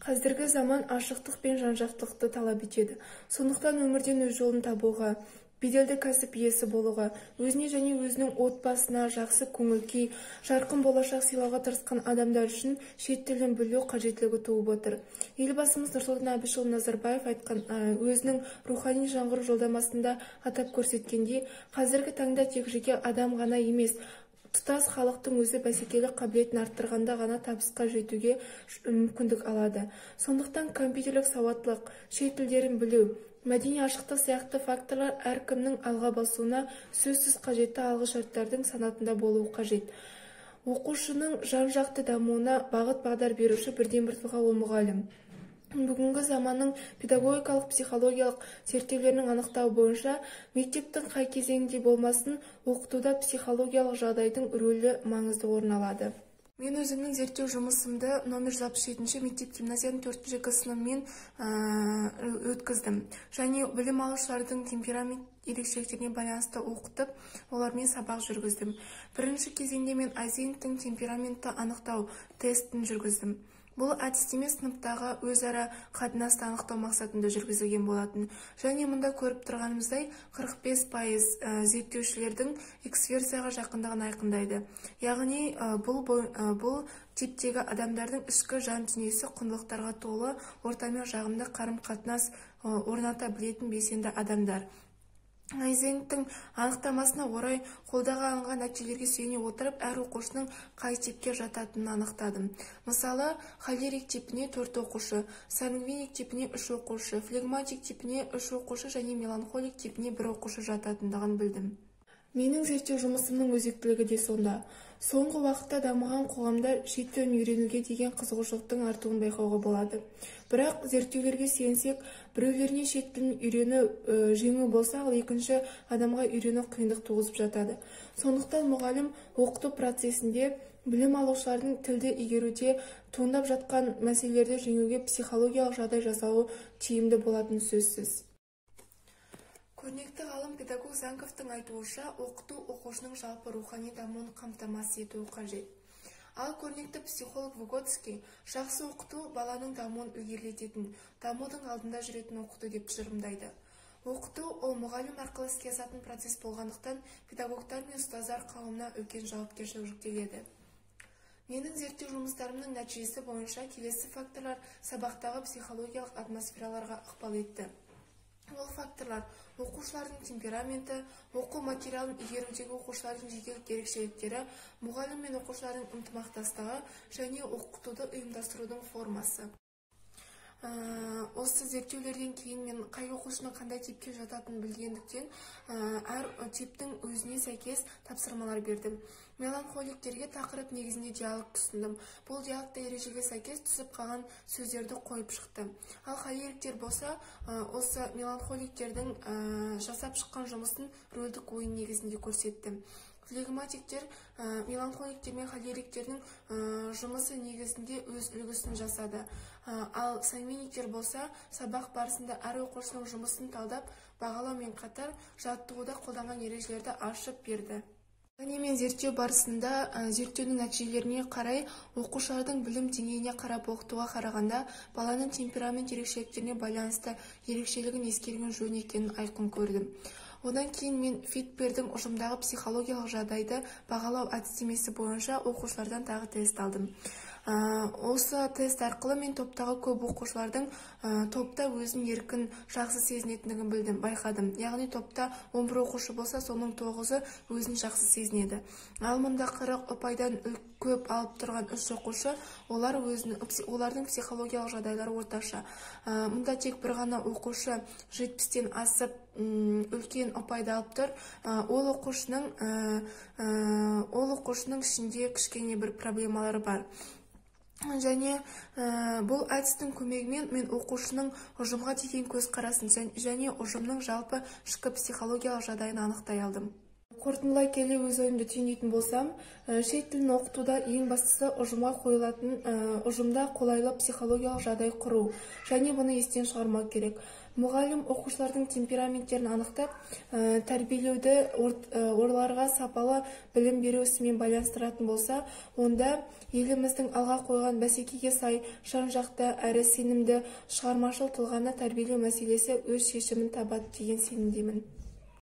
Қазіргі заман ашықтық пен жан-жақтылықты талап етеді. Сондықтан өмірден өз жолын табуға, беделді кәсіп иесі болуға, өзіне және өзінің отбасына жақсы көңіл-күй, жарқын болашақ сыйлауға тырысқан адамдар үшін шет тілін білу қажеттілігі туып отыр. Елбасымыз Нұрсұлтан Әбішұлы Назарбаев айтқан өзінің рухани жаңғыру жолдамасында атап көрсеткендей, қазіргі таңда тек жеке адам ғана емес, тұтас халықтың өзі бәсекелік қабілетін арттырғанда ғана табысқа жетуге мүмкіндік алады. Сондықтан компьютерлік сауаттылық, шет тілдерін білу, мәдени ашықтық сияқты факторлар әркімнің алға басуына сөзсіз қажетті алғы шарттардың санатында болуы қажет. Оқушының жан-жақты дамуына бағыт-бағдар беруші бірден-бір тұлға ол мұғалім. Бүгінгі заманның педагогикалық, психологиялық зерттеулерінің анықтауы бойынша мектептің қай кезеңінде болмасын оқытуда психологиялық жағдайдың рөлі маңызды орын алады. Мен өзімнің зерттеу жұмысымды номер 67 мектеп-гимназияның 4-ші сыныбымен өткіздім. Және білім алушылардың темперамент ерекшеліктеріне байланысты оқытып, олармен сабақ жүргіздім. Бірінші кезеңде мен Айзенктің темпераментті анықтау тестін жүргіздім. Бұл әдістеме сыныптағы өзара қатынасты анықтау мақсатында жүргізілген болатын. Және мұнда көріп тұрғанымыздай 45% зерттеушілердің эксверсияға жақындығын айқындайды. Яғни бұл типтегі адамдардың ішкі жан дүниесі құндылықтарға толы, ортамен жағымды қарым-қатынас орната білетін белсенді адамдар. Айзенктің анықтамасына орай қолдаға алынған нәтижелерге сүйене отырып, әр оқушының қай типке жататынын анықтадым. Мысалы, холерик типіне 4 оқушы, сангвиник типіне 3 оқушы, флегматик типіне 3 оқушы және меланхолик типіне 1 оқушы жататындығын білдім. Менің зерттеу жұмысымның өзектілігі де сонда. Соңғы уақытта дамыған қоғамда шет тілін үйренуге деген қызығушылықтың артуын байқауға болады. Бірақ зерттеулерге сүйенсек, біреулеріне шет тілін үйрену жеңіл болса, ал екінші адамға үйрену қиындық туғызып жатады. Сондықтан мұғалім оқыту процесінде білім алушылардың тілді игеруде туындап жатқан мәселелерді жеңуге психологиялық жағдай жасауы тиімді болатыны сөзсіз. Көрнекті ғалым педагог Занковтың айтуынша, оқыту оқушының жалпы рухани дамуын қамтамасыз етуі қажет. Ал көрнекті психолог Выготский жақсы оқыту баланың дамуын ілгерілететін, дамудың алдында жүретін оқыту деп тұжырымдайды. Оқыту ол мұғалім арқылы іске асатын процесс болғандықтан педагогтар мен ұстаздар қауымына үлкен жауапкершілік жүктеледі. Менің зерттеу жұмыстарымның нәтижесі бойынша келесі факторлар сабақтағы психологиялық атмосфераларға ықпал етті. Ол факторлар оқушылардың темпераменті, оқу материалын игерудегі оқушылардың жекелік ерекшеліктері, мұғалім мен оқушылардың ынтымақтастығы және оқытуды ұйымдастырудың формасы. Осы зерттеулерден кейін мен қай оқушының қандай типке жататынын білгендіктен әр типтің өзіне сәйкес тапсырмалар бердім. Меланхоликтерге тақырып негізінде диалог ұсындым. Бұл диалогта ережеге сәйкес түсіп қалған сөздерді қойып шықты. Ал холериктер болса, осы меланхоликтердің жасап шыққан жұмысын рөлдік ойын негізінде көрсетті. Флегматиктер меланхоликтер мен холериктердің жұмысы негізінде өз үлгісін жасады. Ал сангвиниктер болса, сабақ барысында әр оқушының жұмысын талдап, бағалаумен қатар жаттығуда қолданған ережелерді ашып берді. Және мен зерттеу барысында зерттеудің нәтижелеріне қарай оқушылардың білім деңгейіне қарап оқытуға қарағанда баланың темперамент ерекшеліктеріне байланысты ерекшелігін ескерген жөн екенін айқын көрдім. Одан кейін мен Фитпердің ұжымдағы психологиялық жағдайды бағалау әдістемесі бойынша оқушылардан тағы тест алдым. Осы тест арқылы мен топтағы көп оқушылардың топта өзін еркін жақсы сезінетіндігін білдім, байқадым. Яғни топта 11 оқушы болса, соның 9-ы өзін жақсы сезінеді. Ал мұнда 40 ұпайдан көп алып тұрған 3 оқушы, олардың психологиялық жағдайлары орташа. Мұнда тек бір ғана оқушы 70-тен асып үлкен ұпайды алып тұр. Ол оқушының ішінде кішкене бір проблемалары бар. Және бұл әдістің көмегімен мен оқушының ұжымға деген көзқарасын және ұжымның жалпы ішкі психологиялық жағдайын анықтай алдым. Қорытындылай келе өз ойымды түйіндейтін болсам, шет тілін оқытуда ең бастысы ұжымға қойылатын ұжымда қолайлы психологиялық жағдай құру және бұны естен шығармау керек. Мұғалім оқушылардың темпераменттерін анықтап, тәрбиелеуді оларға сапалы білім беру ісімен байланыстыратын болса, онда еліміздің алға қойған бәсекеге сай, жан-жақты әрі сенімді шығармашыл тұлғаны тәрбиелеу мәселесі өз шешімін табады деген сенімдемін.